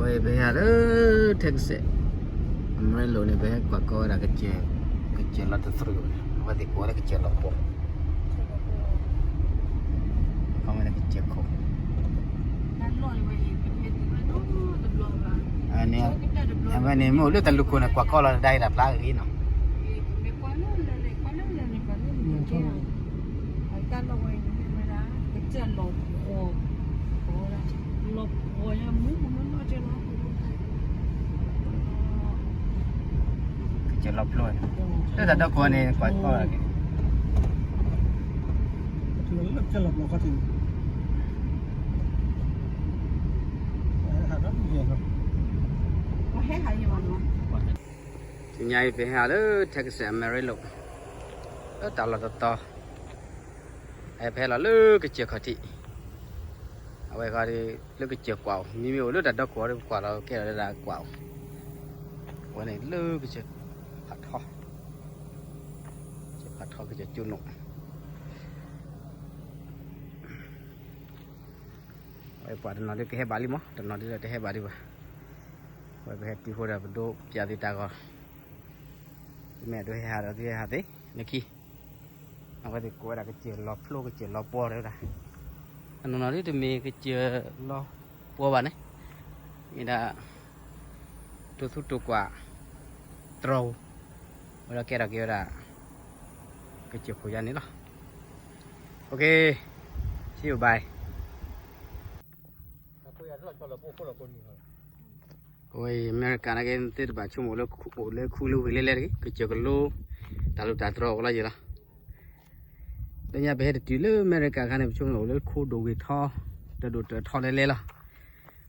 ပဟဲလၢထဲကစဲး Amarillo န့ၣ် ပဟဲကွၢ်ကီဝဲဒၣ်ကစၢၢ်, ကစၢၢ်လီၤတသရူးန့ၣ် အဝဲသ့ၣ်ကိးဝဲဒၣ်ကစၢၢ်လီၤပှီၢ်, ခီဝဲဒၣ်ကစၢၢ်ခိၣ်, န့ၣ် အဝဲန့ၣ် မ့ၢ်အိၣ်လၢတၢ်လူၢ်ခိၣ်န့ၣ် ကွၢ်ကီလီၤတဒါအံၤ တၢ်ဖျါဂ့ၤနီၤ. ကစၢၢ်လီၤပျိ, လၢတၢ်ဒီခိၣ်န့ၣ် ကွၢ်ကီလီၤက့ၤ, တနံၤညါအံၤ ပဟဲလၢ Texas Amarillo လၢတၢ်လီၢ်တတီၤ, ပဟဲလီၤလၢကစၢၢ်ခီၣ်ထံး, အဝဲဃီဒီး လၢကစၢၢ်ကွၢ်အိၣ်, မ့မ့ၢ်အိၣ်လၢတၢ်ဒီခိၣ်ဒီး ပကွၢ်လီၤကဲထီၣ်လၢတၢ်ကွၢ်အိၣ်, အဝဲန့ၣ်လၢကစၢၢ်ဖးထီ, ကစၢၢ်ဖးထီ ကစၢၢ်ကၠိနိၣ် ဝဲပှၤတနီၤဒ်ကဟဲဘၣ်လံမး, တနီၤဒ်ဒီးတဟဲဘၣ်ဒံးဘၣ်. ဝဲပဟဲတုၤဃီဒီး ပဒိးပျးသုတၢ်ဂီၤ, မ့ၢ်ဒိးဟဲဟးဒီးသုဟဲဟးသ့, လၢခံ, အဝဲသ့ၣ်ကိးဝဲဒၣ်ကစၢၢ်လီၤဖျိ ကစၢၢ်လီၤပှီၢ်တဲဝဲဒၣ်, အနီၢ်နီၢ်ဒ်တမ့ၢ်ကစၢၢ်လီၤပှီၢ်ဘၣ်န့ၣ်, မ့ၢ်ဒၣ် တိၢ်သူတိၢ်ကွၢ် တြီၤ, ဝဲဒီးကဲထီၣ်က့ၤဝဲဒၣ် ကစၢၢ်ခိၣ်ယါန့ၣ်လီၤ. Okay, see you, bye. အဝဲအံၤ အမဲရကၤနာ်က့ သ့ၣ်တဖၣ်ဆိကမိၣ်လၢအိၣ်လၢခူလၢဝ့ၢ်လဲၣ်လဲၣ်တဂ့ၤ, ကစၢၢ်ကလိ, တၢ်လူၢ်တၢ်တြီၤအိၣ်လီၤယံၤလီၤ. လၢညါပဟဲတတုၤလၢအမဲရကၤအခါန့ၣ် ပဆိကမိၣ်လၢအိၣ်လၢခိဒိၣ်ဝ့ၢ်ထီ, တဒိၣ်တထီလဲၣ်လဲၣ်လီၤ.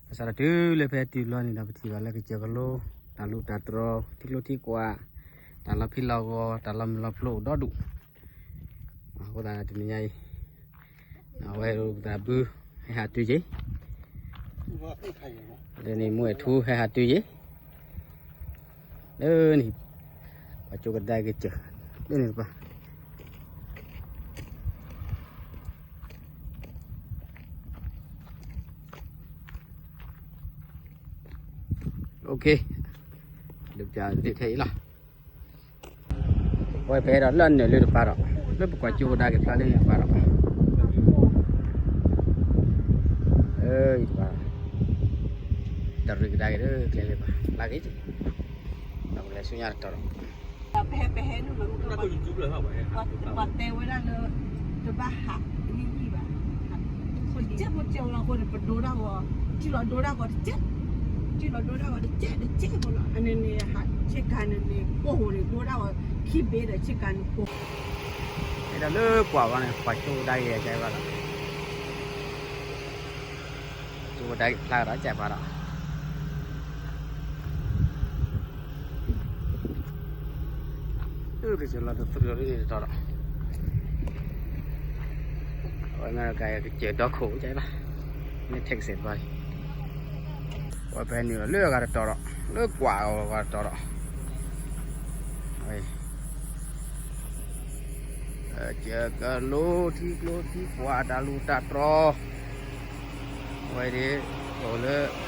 ဘၣ်ဆၣ်ဒီးတုၤလၢပဟဲတုၤလီၤန့ၣ်ဒီး ပထံၣ်ဘၣ်လၢကစၢၢ်ကလိ, တၢ်လူၢ်တၢ်တြီၤ, ထံကျိထံကွၢ်, တၢ်လီၤဖံးလီၤဂီၤ, တၢ်လီၤမုၢ်လီၤဖျိအိၣ်ဒီဒူၣ်. အဃိသတးတနံၤညါအံၤ အဝဲသးဘု ဟဲဟးတုၤက့ၤ, လၢန့ၣ်မူအဲၣ်ထူဟဲဟးတုၤက့ၤ, လၢန့ၣ် ပှၤကၠိကဒါကစၢၢ်, လၢန့ၣ်တပၤ Okay, ဒုးပျးသ့ထဲအံၤလီၤ. ဝဲပဟဲဒီးလၢအနၢၤလၢတပၤဒီး, လၢပကွၢ်ကၠိကဒါက့ၤဖျါလၢန့ၣ်တပၤဒီး, တပၤ, တရံးကဒါက့ၤလၢကျဲလၢပၤ, လၢဂ့ၤက့ၤ, ဒီးပလဲၤဆူညါတတီၤဒီး ပဟဲပဟဲနုာ်လီၤ, ပှၤတဲဝဲဒၣ်လၢ တဘၣ်ဟးနံၣ်နံၣ်ဘၣ်, ကဲဖိကဲလီၤအဃိန့ၣ် ပဒိတၢ်ဂီၤ, ထံၣ်လီၤဒိတၢ်ဂီၤတကဲး, ထံၣ်လီၤဒိတၢ်ဂီၤတကဲးတကဲးဖိလီၤ. အန့ၣ်န့ၣ် ဆ့ကၤန့ၣ်န့ၣ် ပိၢ်ဟိၣ်န့ၣ် ဒိတၢ်ဂီၤခံဘ့ၣ်ဒီးဆ့ကၤန့ၣ်ပိၢ် ဟဲဒီးလၢကွၢ်ဝဲန့ၣ် ပှၤကၠိကဒါက့ၤကဲဘၣ်ဒီး ကၠိကဒါက့ၤဖျါဒီးကဲဘၣ်ဒီး လၢကစၢၢ်လီၤတသရူးလၢန့ၣ်တတီၤဒီး အဝဲမ့ၢ်ကကစၢၢ်ဒီခိၣ်ကဲလီၤ, မ့ၢ် Texas ဘၣ်, အဝဲပဟဲနုာ်လီၤလၢအဂၤတတီၤဒီး လၢကွၢ်အဂၤတတီၤဒီး ကစၢၢ်ကလိ ထံကျိထံကွၢ် တၢ်လူၢ်တၢ်တြီၤ အဝဲဒၣ် အိၣ်လၢ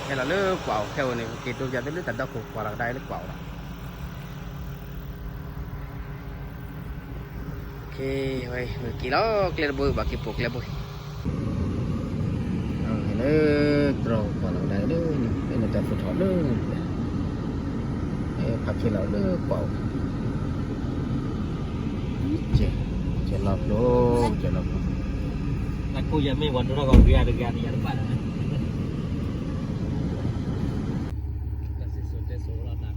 ဟဲလီၤလၢကွၢ်အိၣ်ခဲအိၣ်န့ၣ် ပက့ၤဒိပျးသုလၢတၢ်ဒီခိၣ် ကွၢ်လီၤကဒါလၢကွၢ်အိၣ်ဒီး ဝဲက့ၤလီၤကျဲတဘိ ဘၣ်က့ၤပိာ်ကျဲဘိ လၢတြီၤကွၢ်လီၤကဒါလၢန့ၣ် လၢန့ၣ်တၢ်သူၣ်ထီၣ်လၢန့ၣ် ဖးခံလီၤလၢကွၢ်အိၣ် ကစၢၢ်လီၤဖျိ ကစၢၢ်လီၤဖျိ တဂၤန့ၣ်ယတဘၣ်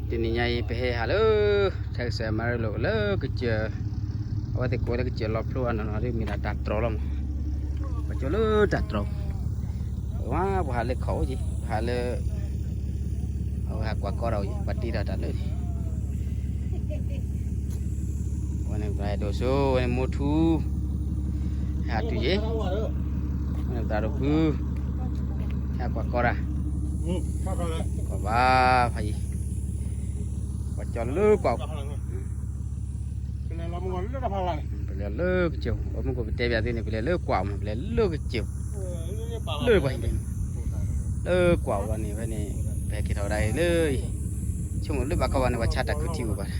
တနံၤညါအံၤ ပဟဲဟးလၢ Texas Amarillo လၢကစၢၢ် အဝဲသ့ၣ်ကိးလၢကစၢၢ်လီၤဖျိအနီၢ်နီၢ်ဒ်မ့ၢ်ဒၣ်တၢ်တြီၤလီၤမး, ပှၤကၠိလၢတၢ်တြီၤ, ပှၤဟးလၢခီၣ်အိၣ်က့ၤ ပှၤဟးလၢ အဝဲဟးကွၢ်ကီတၢ်အိၣ်က့ၤ ပှၤတ့ထီၣ်တၢ်လၢ ဝဲန့ၣ်ပသရၣ်ဒိၣ်စိ ဝဲန့ၣ်မိၢ်ထူ ဟဲဟးတုၤက့ၤ, ဝဲန့ၣ်ပသရၣ်ဒိၣ်ဖု ဟဲကွၢ်ကီတၢ်, ကွၢ်ဘၣ်ဖးယံၤ, ပှၤကၠိလၢကွၢ်, ပလဲၤလၢကစၢၢ်, အမုၢ်ကိၣ်ပတဲပၠးသုန့ၣ် ပလဲၤလၢကွၢ်မး ပလဲၤလၢကစၢၢ်, လၢပှၤဟံၣ်န့ၣ် လၢကွၢ်ဝဲန့ၣ် ဖဲန့ၣ် ပဟဲက့ၤထီၣ်ဝဲဒၣ်အံၤလၢအံၤ, ဆိကမိၣ်လၢဘၣ်ကီဘၣ်န့ၣ် ပှၤဆါတၢ်ခုထံအိၣ်ဘၣ်.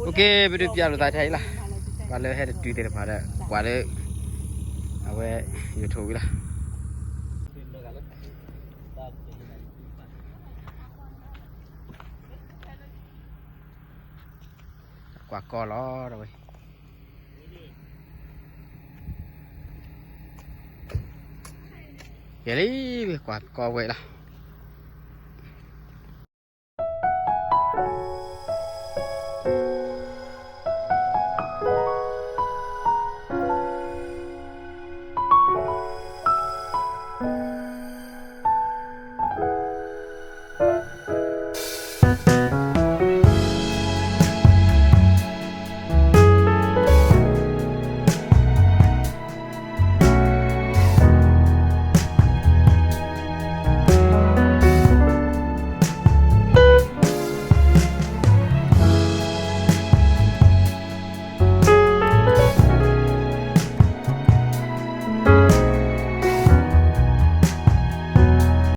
အိၣ်က့ၤ ပဒုးပျၢ်လိာ်သးထဲအံၤလီၤ. ပှၤလၢဟဲတတုၤသ့ၣ်တဖၣ်ဒီး ကွၢ်လၢ အဝဲ ယိၤထိၣ်ဝံၤလီၤ. ကွၢ်ကီလီၤဒီးဝဲ ကဲလံ, ကွၢ်ကီဝဲလီၤ.